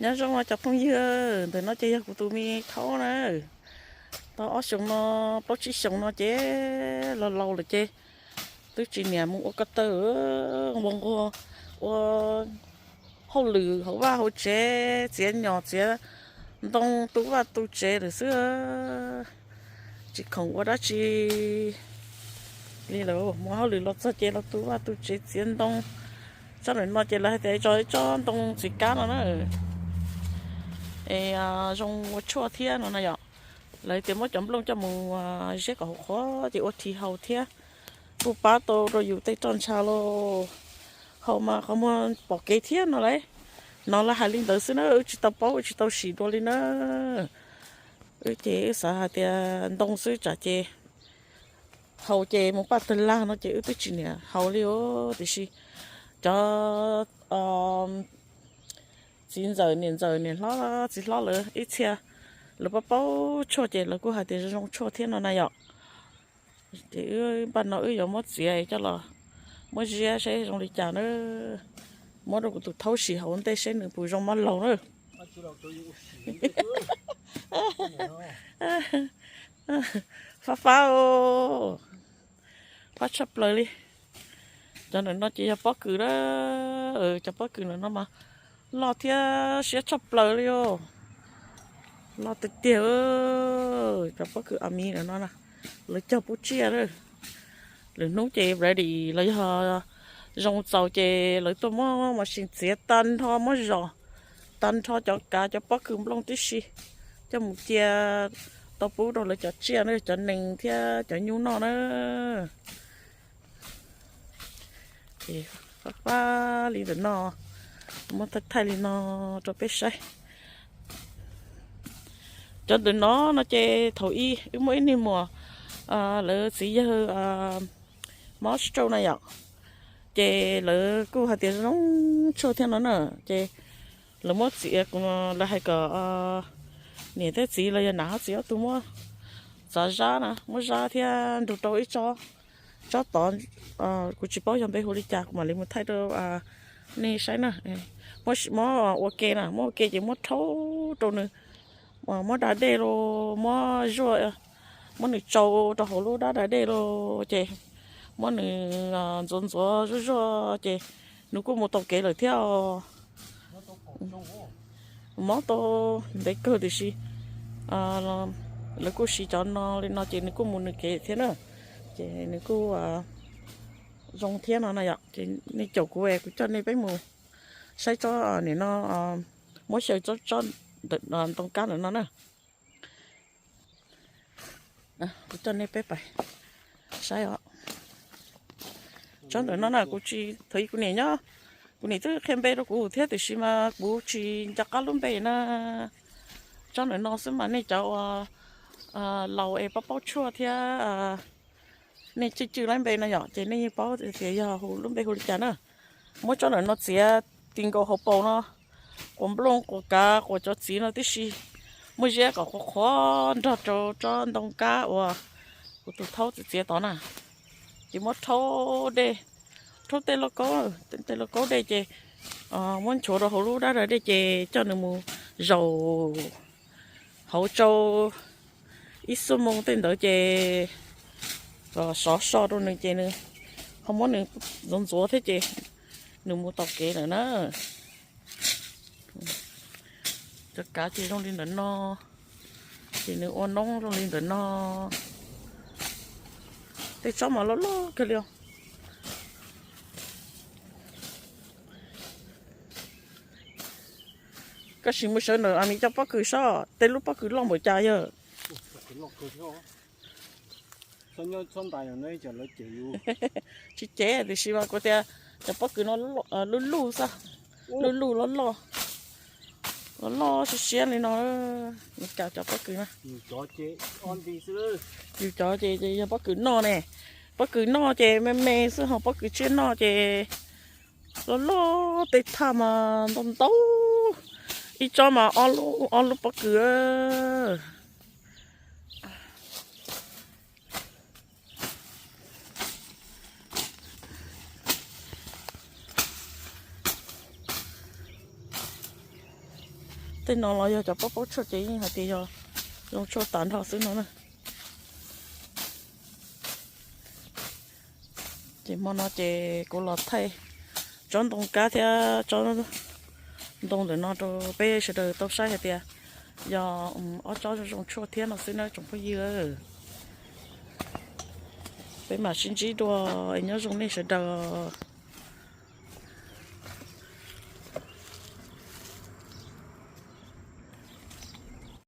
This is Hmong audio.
Nyob zoo os cov phooj ywg, ntawm no ces yog kuv tus me thaub na. Tau ob xyoos no, plaub tsib xyoos no ces laus laus lawm ces twb tsis niam mus ua ko taw, nquag nquag ua hauj lwm hauv vaj hauv tsev, txiav nyom txiav ntoo tu vaj tu tsev lawm xwb. Tsis khoom ua dab tsi li lawm, mus hauj lwm los txog ces los tu vaj tu tsev txiav ntoo. Tsob ntawm no ces lawv hais tias tso ib tsob ntoo txiv kab no na, es zoo ua tshuaj thiab no na yom. Lawv tias muab cov nplooj coj mus ziab kom haum qhuav ces ua thi haus thiab, kuj pab tau rau yus tej roj ntsha los haus mas qhov muag pom kev thiab no lauj. No lawv hais li ntawd xwb na, wb tsis tau paub wb tsis tau sim dua li na. Wb ces wb xav hais tias ntoo xwb tsam ces haus ces mus paj tawg lag no ces wb twb tsis niam haus li os. Tiam sis cov txiv ntxawm niam ntxawm niam hlob txiv hlob lawv ib txhia lawv paub paub tshuaj ces lawv kuj hais tias zoo zoo tshuaj thiab no na yom. Ces wb npaj no wb yuav muab txiav coj los muab ziab seb zoo li cas na. Muab rau kuv tus thaub sim hauv ntej seb nws puas zoo mab laug na. Fab fab os, fab tshaj plaws li. Cov ntawm no ces yog pob kws na. Cov pob kws ntawm no mas loj thiab siab tshaj plaws li os. Loj tiag tiag. Cov pob kws a mi ntawm no na, lawv cog pub tsiaj na. Lwm hnub ces ready los yog zoo txaus ces lawv tuaj muab machine txiav tag nrho muab zom tag nrho cov kav cov pob kws nplooj tib si coj mus cia tau pub rau lawv cov tsiaj na, cov nees thiab cov nyuj noj na. Ces fab fab li ntawm no, muab thaij thaij li no rau peb saib. Cov ntawm no no ces thaum ub wb muaj ib niag muam, lawv txiv yawg mob stroke na yom, ces lawv kuj hais tias zoo tshuaj thiab no na, ces lawv muab txiav, lawv hais kom niam thiab txiv los yog nam hab txiv ob tug muab txav zab na, muab zab thiab nrug rau ib tsob, tsob tod, kuv tsis paub yog npe hu li cas, kuv mam li mus thaij rau nej saib na. Muab ua ke na, muab ua ke ces muab rhaub rau nws, muab da dej los muab zuaj, muab nws tsau rau hauv lub dab da dej los ces muab nws ntxuav ntxuav zuaj zuaj ces nws kuj mus tau kev lawm thiab. Mob tau ntev kawg tiam sis lawv kuj siv cov no li no ces nws kuj mus nws kev thiab na. Ces nws kuj zoo thiab no na yom. Ces nej caum kuv es kuv coj nej peb mus saib tsob nim no, muab xyaw tsob ntoo kab ntawm no na. Kuv coj nej peb pais saib os. Tsob ntawm no na kuv tsis, thaum ub kuv niam nyob, kuv niam twb qhia npe rau kuv thiab tiam sis mas kuv tsis nco qab lub npe na. Tsob ntawm no xwb mas nej cov uas laus es paub paub tshuaj thiab nej cwj cwj laib npe no yom ces nej yeej paub tias yog hu lub npe hu li cas na. Muab tsob ntawm no txiav ti nkaus hauv paus no, quas nplooj quas kav quas cov txiv no tib si, muab ziab kom qhuav qhuav nrog rau tsob ntoo kab uas kuv tus thaub txiav txiav tod na. Ces muab rhaub dej, rhaub tej lauj kaub, tej lauj kaub dej ces muab nchuav rau hauv lub dab da dej ces coj nws mus zaum hauv tsau ib xuab moos tej ntawd ces sov so rau nws ces nws ho muab nws ntxuav ntxuav thiab ces nws mus tau kev lawm na. Cov kav ces zoo li ntawm no, ces nws ua noob zoo li ntawm no. Tej tsob mas loj loj kawg li os. Koj sim mus sawv ntawm a mi cov pob kws soj, tej lub pob kws loj npaum cas yog. Tsis cev tiam sis mas kuv tias cov pob kws no luj luj xwb, luj luj loj loj, loj loj siab siab li no. Nws cov pob kws na, yus cov ces yog pob kws noj ne, pob kws noj ces me me xwb ho pob kws tsiaj noj ces loj loj tej thaj mas ntau ntau, ib tsob mas ob lub pob kws. Tej no los yog cov pob paub tshuaj ces yeej hais tias yog zoo tshuaj tas nrho xwb no na. Ces hmo no ces kuv los thaij tsob ntoo kab thiab tsob ntoo ntawm no rau peb sawv daws tau saib hais tias yog ob tsob zoo zoo tshuaj thiab no xwb na tsoom phooj ywg. Peb mam sib ntsib dua, nyob zoo nej sawv daws.